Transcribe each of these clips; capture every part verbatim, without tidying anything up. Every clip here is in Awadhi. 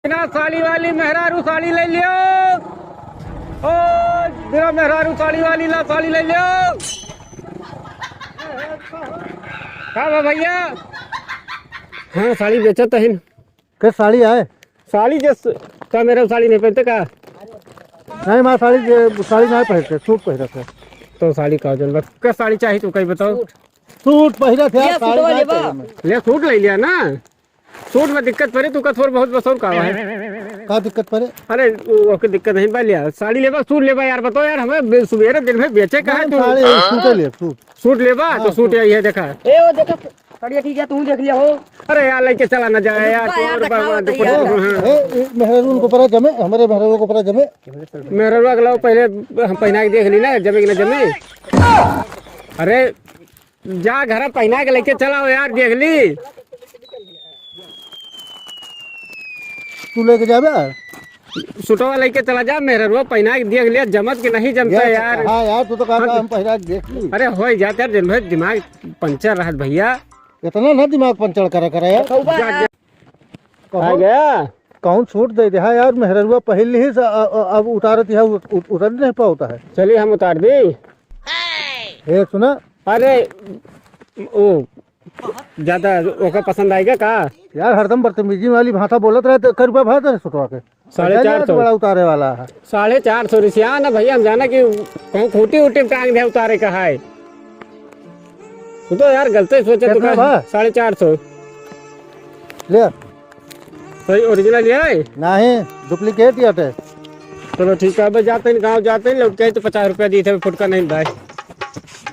ना साड़ी वाली मेहरारू साड़ी ले लियो। ओ, बिना मेहरारू साड़ी वाली ला साड़ी ले लियो। का बा भइया? हाँ, साड़ी बेचत हइन। के साड़ी आए? साड़ी जे स-, का मेरा साड़ी नहीं पहनते का? नहीं, मैं साड़ी जे, साड़ी नहीं पहनते, सूट पहनते। तो साड़ी का जन बा? का साड़ी चाही तू कहीं बताओ? सूट पहनत है, ये साड़ी सूटवा नहीं लेबा? पहनते। ले सूट ले लिया ना। सूट में दिक्कत पड़े, तू का थोड़ बहुत बस और का है? का दिक्कत पड़े? अरे, वो, ओके दिक्कत नहीं बा, लिया। साड़ी लेबा, सूट लेबा यार, बताओ यार, हमें बे-, सुबेरे दिन में बेचे का है नहीं, तू? साड़ी, सूटे ले, सूट। सूट लेबा, हाँ, तो सूट सूट। यही है, देखा। ए, वो देखा, साड़िया ठीक है, तू देख लिया हो। अरे यार, लेके चला ना जाए यार, रुका यार, तू और दिखाओ, बाबा, दिखाओ। दुपट्टा, हाँ। ए, ए, मेहरारू उनको परा जमे, हमारे मेहरारू को परा जमे। मेहरारू अगला पहले हम पहना के देख ली ना, जमे कि ना जमे। अरे, जा घर पहिना के लेके चलाओ यार, देख ली। तू लेके जाबे? सुटवा लेके चला जा, मेहररुआ पहिना के देख लिया, जमत कि नहीं जमता यार, यार। हाँ यार, तू तो कहा हाँ, था, हम पहिना के देख ली। अरे हो जात यार, दिन भर दिमाग पंचर रहत भइया। इतना ना दिमाग पंचर करा, करा यार। जा, जा। कहो। आ गया? कौन सूट दे दे? हाँ यार, मेहररुआ पहिन ली से, अ, अ, अब उतारत है, उ-, उ-, उतर नहीं पावत है। चलिए हम उतार दी। ए, सुना। अरे, ओ, ज्यादा ओका पसंद आएगा का? यार, हरदम बदतमीजी वाली भाषा बोलत रहे, तो कै रुपया भाव दे सूटवा के? साढ़े चार सौ। बड़ा उतारे वाला है। साढ़े चार सौ रिसिया ना भइया, हम जाना कि कहूँ खूंटी उटी टांग दे उतारे का है। तू तो यार गलते सोचे तू कितना का। बा? साढ़े चार सौ। ले। सही original ये है? नहीं, duplicate ही हटे। चलो ठीक है, अब जाते हैं, गाँव जाते हैं, लौट के आए तो पचास रुपया दिए थे, फुटका नहीं भाई।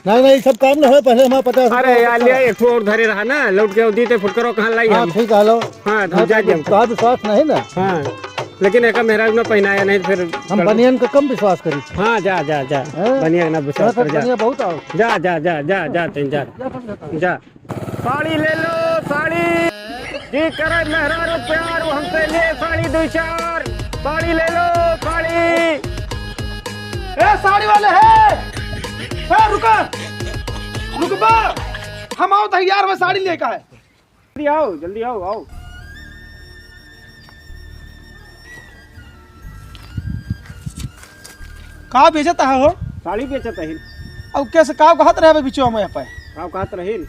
नहीं, नहीं, सब काम ना हो, पहले हमारा पचास अरे रुपया यार, फुटका। ले, एक ठो और धरे रहा ना, लौट के दी थे, फुटकरो कहाँ लाई हाँ, हम? ठीक है, लो। हाँ, तो हाँ, जा तो दिया। तो विश्वास नहीं ना। हाँ, लेकिन एका मेहरारू ना पहनाया नहीं, फिर हम कर बनियन का कम विश्वास करी। हाँ, जा, जा, जा। हैं? बनिया ना विश्वास हाँ, कर, जा। बनिया बहुत आओ। जा, जा, जा, जा, जा, तैं जा। जा, समझा था। जा। साड़ी ले लो, साड़ी। जी करे मेहरारू प्यार, वो हमसे ले साड़ी दो चार। साड़ी ले लो, साड़ी। ए, साड़ी वाले हैं। ए, रुका। रुकबा। हम आओ तैयार में साड़ी लेकर है। जल्दी आओ, जल्दी आओ, आओ। का बेचत है हो? साड़ी बेचत है। अब कैसे का कहत रहे अबे बिचवा में यहाँ पे? का कहत रहिन?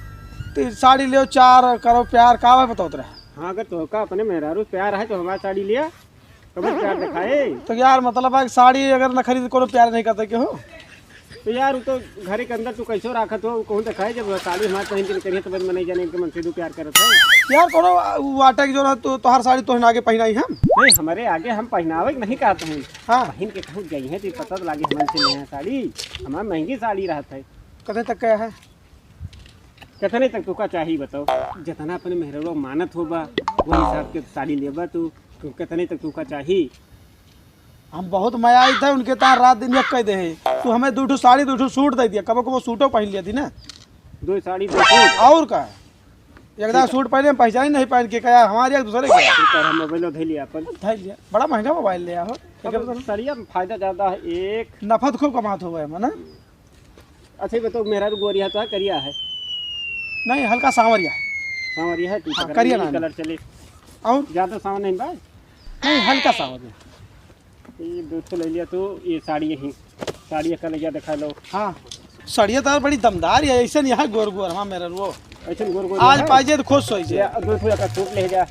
ते साड़ी लेओ चार करो प्यार का भाई बताओ तेरा? हाँ, अगर तोहका अपने मेहरारू प्यार है तो हमार साड़ी लिया, कबो प्यार दिखाए। तो यार मतलब है साड़ी अगर ना खरीद कोनो प्यार नहीं करते के हो? तो यार, उ तो घरे के अंदर तू कैसो राखत हो, उ कहूँ देखाए, जब साड़ी हमार पहिन के निकरिहे, तब मनई जाने इनके मन से दू प्यार करत है। यार, कोनो उ आटे के जो ना, तो तोहार साड़ी तोहन आगे पहिनाई हम। नहीं, हमरे आगे हम पहिनावे के नहीं कहत हूँ। हाँ। पहिन के कहूँ जइहे, तो पता तो लागे हमन से नया साड़ी, हमार महंगी साड़ी रहत है। कते तक का है? कितने तक तुका चाही बताओ? जितना अपने मेहरवा मानत होबा, वही हिसाब के साड़ी लेबा तू। तू कितने तक तुका चाही? हम बहुत मया आई था उनके तार रात दिन एक कह दे है। तू हमें दो ठो साड़ी, दो ठो सूट दे दिया, कबो कबो सूटो पहन लिया थी ना। दो साड़ी, दो सूट। और का है? एक दाव सूट पहने हम पहचान ही नहीं पाए के, क्या हमारे एक दूसरे के। तू कर हम मोबाइल धइ लिया अपन। धइ लिया। बड़ा महंगा मोबाइल ले आओ। अब सड़िया में फायदा ज्यादा है, एक नफा तो खूब कमात हो गए, है ना? अच्छा, ये बताओ, मेहरारू गोरिया है तो है, करिया है? नहीं, हल्का सांवरिया है। सांवरिया है, ठीक है, हाँ, करिया ना। कलर चले। और? ज्यादा सांवर नहीं बा? नहीं, हल्का सांवरिया। ये दो ठो ले लिया तो ये साड़ी यही, साड़ी का ले जा दिखा लो। हाँ, साड़िया तो बड़ी दमदार है, ऐसे नहीं है गोर गोर, हाँ, मेहरारू। ऐसे गोर गोर आज है। पाइजे तो खुश होई जे। या दो ठो का सूट ले जा,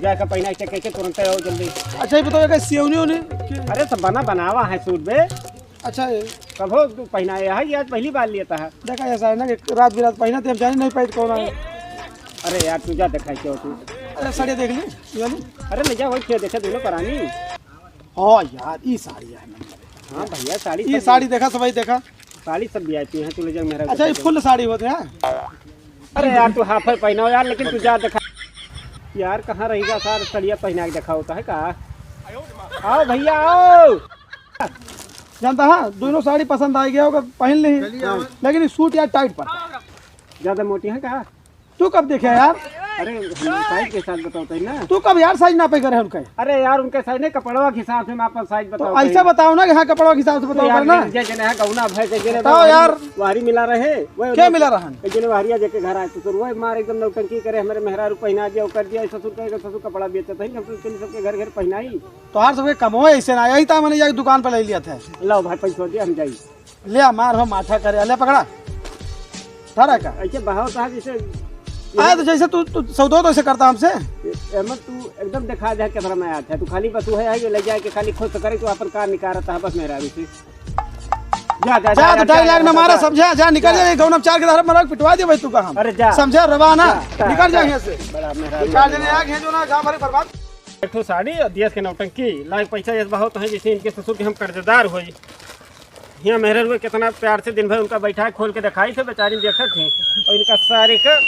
जाके पहना के कैसे तुरंत आओ जल्दी। अच्छा, ये बताओ, एक सियौनी उनी के? अरे, सब बना बनावा है सूट बे। अच्छा, ये कबो तू पहनाया है, ये आज पहली बार लेता है। देखा ऐसा है ना कि रात बिरात पहना थे, हम जाने नहीं पाए कौन है। अरे यार, तू जा दिखाई क्यों तू? अरे, साड़िया देख ली, ये वाली। अरे, ले जा, वही क्यों देखे दोनों परानी। हाँ यार, ये साड़ी है नंबर। हाँ भैया, साड़ी ये सब साड़ी देखा, सब भाई देखा। साड़ी सब VIP है, तू ले जा मेरा अच्छा, ये full साड़ी होते हैं। अरे यार, तू हाफर पहनाओ यार, लेकिन तू जा दिखा। यार, कहाँ रहेगा सार, सड़िया पहना के दिखा होता है का? आओ भैया, आओ। जानता है, दोनों साड़ी पसंद आ गया होगा, पहन ले। चलिए, आओ। लेकिन ये सूट यार टाइट पर। ज्यादा मोटी है का? तू कब देखे यार? अरे, हम size के हिसाब बतावत ही ना। तू कब यार size नापे करे उनके? अरे यार, उनके size नहीं, कपड़वा के हिसाब से हम आपन size तो बतावत ही। ऐसे बताओ ना कि हाँ, कपड़वा के हिसाब से तो बताओ यार, करे ना। जे जने है गौना भय के जने बताओ यार। वारी मिला रहे, वो क्या मिला रहन? के जने वारिया जेके घर आए ससुर, वो मार एकदम नौटंकी करे, हमरे मेहरारू पहिना दिया, ओकर दिया, ससुर कहे के ससुर कपड़ा बेचत है, हम तो चली सबके घर घर पहिनाई। तोहार सबके कमो ऐसे ना, यही ता मैंने ये दुकान पर ले लिया था। लाओ भाई, पैसा दिया, हम जाई। ले आ, मार हो माठा करे, ले पकड़ा। धरा का? ऐसे बहाव साहब, जैसे आए तो जैसे तू, तू सौदो तो ऐसे करता हमसे। एमन तू एकदम दिखा दे कितना मैं आया था। तू खाली बस वो है, है जो ले जाए के खाली खुश करे, तू अपन कार निकालता है बस मेहरारू से। जा, जा, जा, जा, तो जा, ढाई जा, लाख जा, ना जा, मारा, जा। समझा? जा, निकल जा। जा, ये गौनम चार के धार मरा पिटवा दे भाई तू का हम। अरे जा। समझा? रवा ना, जा, जा, निकल जा जा। यहाँ से। बड़ा मेहरारू चार जने आ गए जो ना गाँव भरे बर्बाद। एक ठो साड़ी और दियस के नौटंकी, लाख पैसा ये बहुत है, जैसे इनके ससुर के हम कर्जदार होई। हियाँ मेहररुए कितना प्यार से दिन भर उनका बैठा है, खोल के दिखाई थे, बेचारी देखत थी। और इनका सारे का